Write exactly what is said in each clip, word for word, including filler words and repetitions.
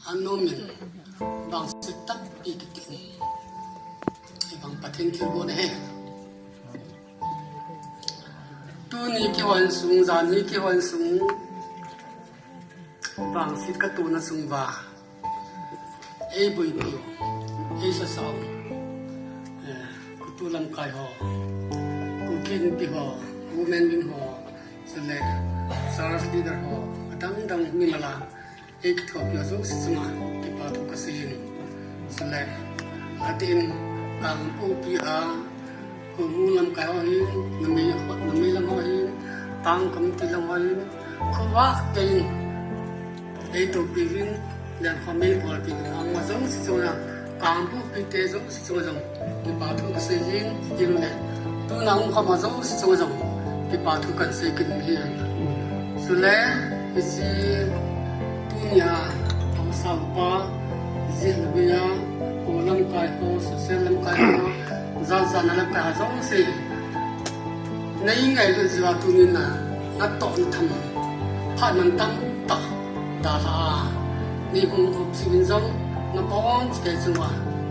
Anom in, vangset tampi kiti. Ibang Pathen thilgon ahi. Tuni kihon sung, janhi kihon sung, vangset katona sung uva, eiboipi u, eisasau, eh, Kuki lamkai ho, Kuki Inpi ho, Women Wing ho, chule church leader ho, adang dang mimal a, eikithopi ho jouse chunga kipa thu kasei in. Chule, atin, Kangpokpi a, Kuki lamkai ho hin, numei ho, numei lam ho hin, town committee lam ho hin, khovah tah in, eitopi uvin, lengkhom eibolpi uvin, ama jouse chunga, Kangpokpi te jouse chunga jong, kipa thu kasei jing, tin le, tuna hung khom a jouse chunga jong, kipa thu kasei kit in ahi. Chule, hiche, tunia, haosa upa, jilbia, kho lamkai ho, social lamkai ho, jat jat na lamkai ho jouse, nei ngailut jeh uva tunin a, natoh natham, phat mantam tah dalha a, nei hung up jeh uvin jong, nabonchauva,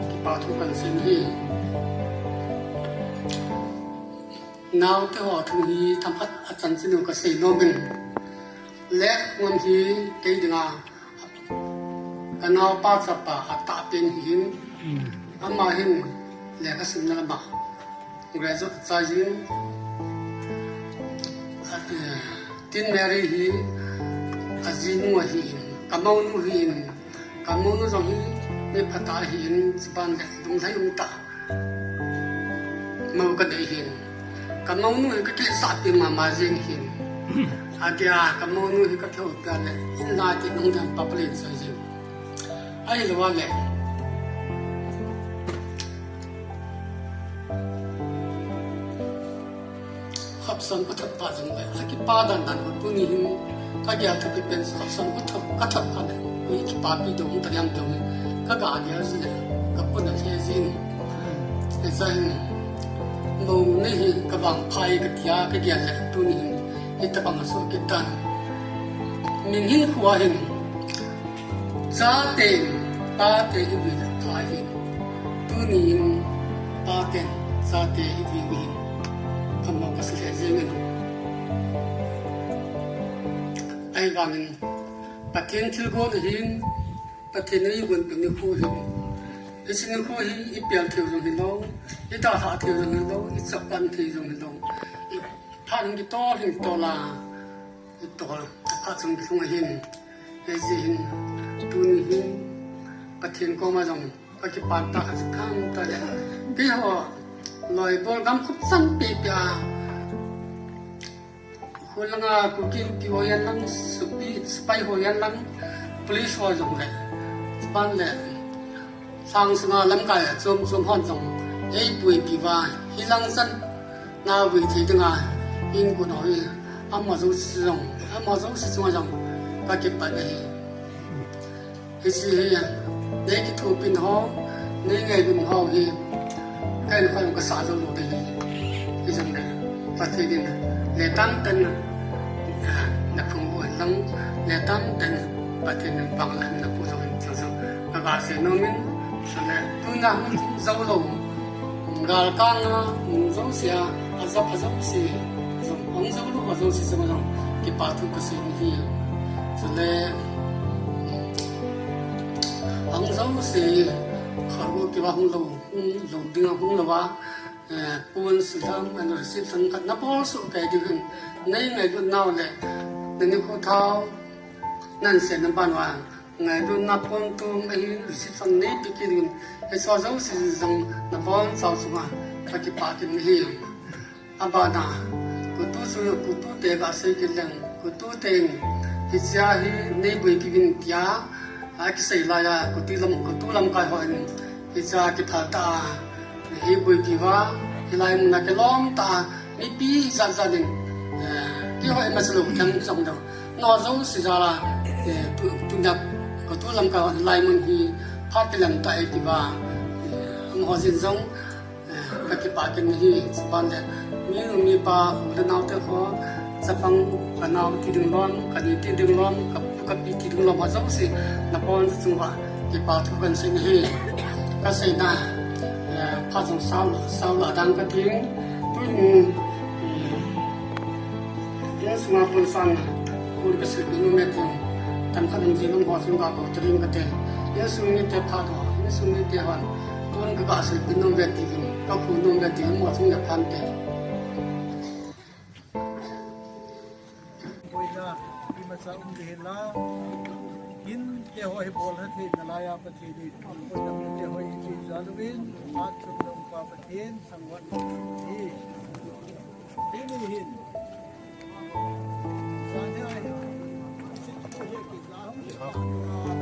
kipa thu kasei in ahi. Naote ho thu hi themkhat a chanchin u kasei nom in. Lekha ngam hi kei dinga, kanaopa chapa atahpen ahin, ama hin lekha simna lama graduate achai jin, ati, Tin Mary hi ajinu ahin, kamounu ahin, kamounu jong hi mi phatah ahin, chuban le lunglhai umtah mou kanei ahin. Kamounu hi kakisahpi mama jing ahin. Atia, kamounu hi kathopi le, in la ti nung dan papalin chai jing. Ahilou le, Khopsong kathop pa jong le, akipa dan dan u tuni hin, kagel thupi pen khopsong kathop, kathop pa le, kipapi dong, tariam dong, kaga gel jing le, kapuna lheh jing. Hiche hin, mou nei hi kavangpha e katia, kagel le, tuni hin, hitabang asoh kit tan. Min hin kho ahin, Chaten, paten ivi le pha ahin. Tunin, paten, chaten ivi u ahin. Phamou kasei lheh jeng in. Ahivangin, Pathen thilgon ahin, Pathen in eigonpeh nikho ahin. Hiche nikho hi, ipel thei u jong hilou, idalhah thei u jong hilou, ichapang thei u jong hilou. Iphat hung kitol, hung kitol a. Itol, aphat chun kilhung ahin. Hijeh hin, tuni hin, Pathen koma jong, kakipa tah a chu thangtah le. Keiho, loi bol gam khup chan pepe a. Khulanga Kuki Inpi ho hihen lang, sepai, sepai ho hihen lang, police ho jong le. Chuban le. Lhang sunga lamkai a chom chom hon jong, eipuipi uva, hilang chan, navui thei dinga, inko nao hi, ama jouse jong, ama jouse chunga jong, kakipah e. Hiche hi, nei kithopi ho, nei ngailut ho hi, kahinkho jong kasah jou lou ding ahi. Hijong le, Pathen in, le tamtah in, naphung u hen lang, le tamtah in, Pathen in pang le napu jou hen lang jong, kaga sei nom in, Chule, tuna hung jou lou, galkang a, hung jouse a, ajah pha jouse, jong hung jou lou, ajouse jong jong, kipa thu kasei in ahi. Chule, hung jouse, kharu kiva hung lou, hung lou ding a hung lou a, eh, pon silam, an reception khat nabol soh kei ding hin, nei ngailut nau le, nanikho thao, nahin seinom ban uva, ngailutna pon tum ahin reception neipe kit ding in, hiche jouse jong nabonchau chunga kakipah kit in ahi. Abana, KOTU chu, KOTU te gasei kit leng, KOTU ten hichea hi neiboipi uvin tia, akisei laiya, KOTU lam, KOTU lamkai hon, hichea kiphal tah a, eiboipi uva, hilai muna kilom tah a, mipi jat jat in, eh, keiho imacha lou thei jong lou. Nao jouse jal a, eh, tu, tunia, KOTU lamkai hon hilai mun hi, phat kilem tah e tia, eh, amaho jin jong, eh, kakipah kit in ahi, chuban le, mi nu mipa, u le nao te ho, chapang, kanao ti ding lom, kani ti ding lom, ka Kapi ti ding lom a jong si, na pon chung va, kipa thu kan sei na hi. Ka sei na, eh, pha jong sao, sao la dang ka ting. Tun, eh, in sunga pun sang, pun ka sei pin me ting. Tam ka ding ji lom ho chung ka ko tring ka te. In sung ni te pha do, in sung ni te hon. Pun ka ka sei pin me ting, ka khu me ting, mo chung le phan te. Boina, imacha um ding la. Kin te ho hi bol ha thei na la ya Pathen ni. Boina kin te ho hi chi ja lu bin, at chuk dong pa Pathen, sangwan hi. Hi ni hin. Sa ne ai. Sit ko ye ki la.